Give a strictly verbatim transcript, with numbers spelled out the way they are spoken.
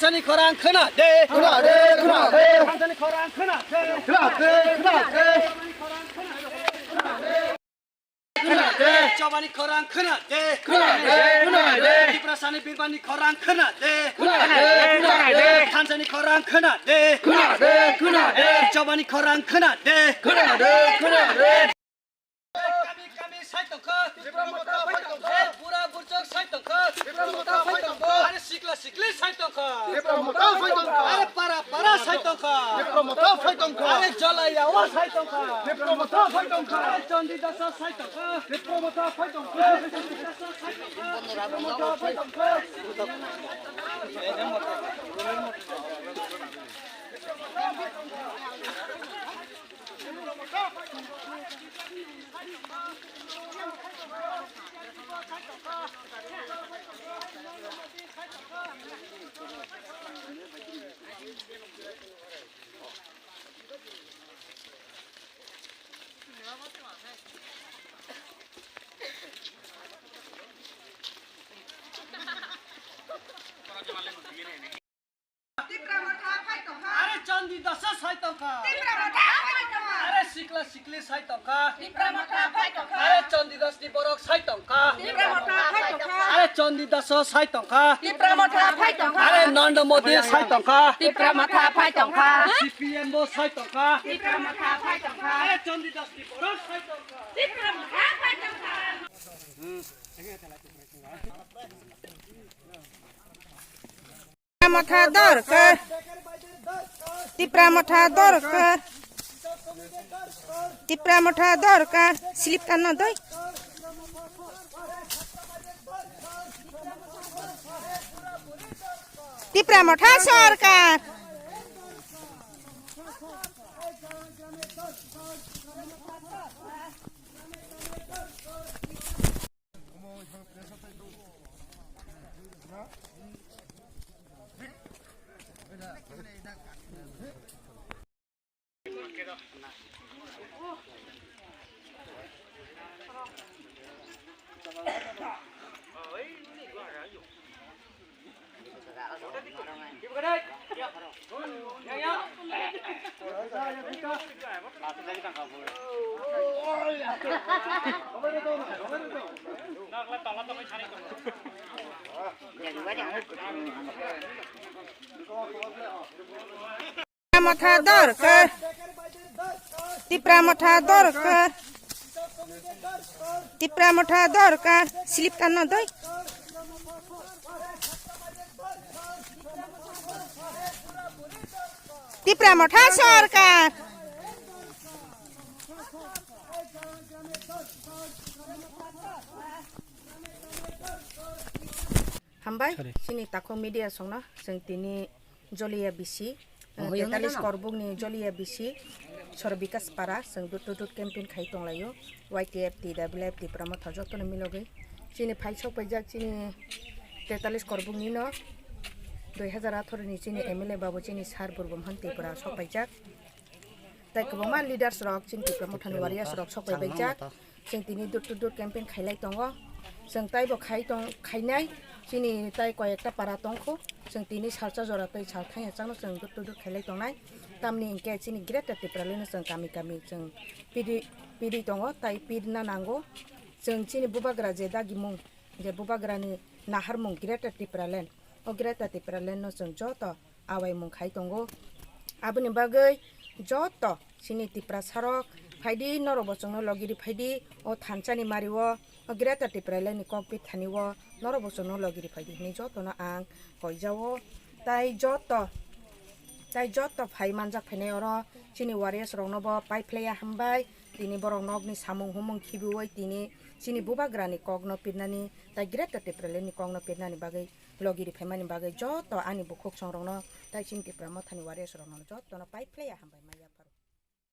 Thansani khorang khna de. Khna de, khna de. Thansani khorang khna de. Khna de, khna de. Khna de. Chobani khorang khna de. Khna de, khna de. Tiprasani birbani khorang khna de. Khna de, khna de. Thansani khorang khna de. Khna de, khna de. Chobani khorang khna de. Khna de, khna de. Kami kami sai tongkha. Tipra Motha phai tongkha. Bura burjak sai tongkha. Tipra Motha phai tongkha. Are sikla sikli sai tongkha. Tipra Motha phai tongkha. Are para para sai tongkha. Tipra Motha phai tongkha. Are jolai yawa sai tongkha. Tipra Motha phai tongkha. Are Chandi Dasa sai tongkha. Tipra Motha phai tongkha. Tipra Motha phai tongkha. Tipra Motha phai tongkha. Are Chandi Dasa sai tongkha. Tipra Motha phai tongkha. Are sikla sikli sai tongkha. Tipra Motha phai tongkha. Are Chandi Das ni borok sai tongkha. Tipra Motha phai tongkha. Are Chandi Dasa sai tongkha. Tipra Motha phai tongkha. Are Nanda Modi sai tongkha. Tipra Motha phai tongkha. C P M bo sai tongkha. Tipra Motha phai tongkha. Are Chandi Das ni borok sai tongkha. Tipra Motha phai tongkha. Tipra Motha dorkar. Tipra Motha dorkar. Tipra Motha dorkar. Slip tanna doi. Tipra Motha sorkar. Tipra Motha dorkar. Tipra Motha dorkar. Tipra Motha dorkar. Slip tanna doi. Tipra Motha sorkar. Hambai, chini takhuk media songno, chwng tini Joliya bisi, eh, tetalis korbukni Joliya bisi, Sor Bikas Para, chwng door to door campaign khai tonglaio, Y T F, T W F, Tipra Motha jotono milogwi. Chini phai sok paijak, chini tetalis korbuknino, dui hazar atharo ni chini M L A babu chini Sar Burbumohon Tripura sok paijak. Tai kwbangma leaders rok, chini Tipra Mothani warriors rok sok pai baijak. Chwng tini door to door campaign khailai tongo. Chwng taibo khai tong, khainai. Chini tai koi ekta para tongkho. Chwng tini salsa jora tei sal thangya changno chwng door to door khailai tongnai. Tamni hinkhe chini Greater Tipraland no chwng kami kami chwng pidi, pidi tongo, tai pidina nango. Chwng chini bubagra je dagimung, je bubagrani naharmung Greater Tipraland. O Greater Tipraland no chwng joto awaimung khai tongo. Aboni bagwi joto chini Tiprasa rok phaidi, norok bo chwngno logiri phaidi, o thansani mario, o Greater Tipraland ni kok bithani o norok bo chwngno logiri phaidi hinwi jotono ang koijao. Tai joto, tai joto phai manjak phainai oro chini warriors rokno bo pai phlaiya hambai, tini borok nokni samung humung khibiui tini chini bubagrani kokno pirnani tai Greater Tipraland ni kokno pirnani bagwi logi ri phaimani bagwi joto ani bukhuk songrokno tai chini Tipra Mothani warriors rokno jotono pai phlaiya hambai maya.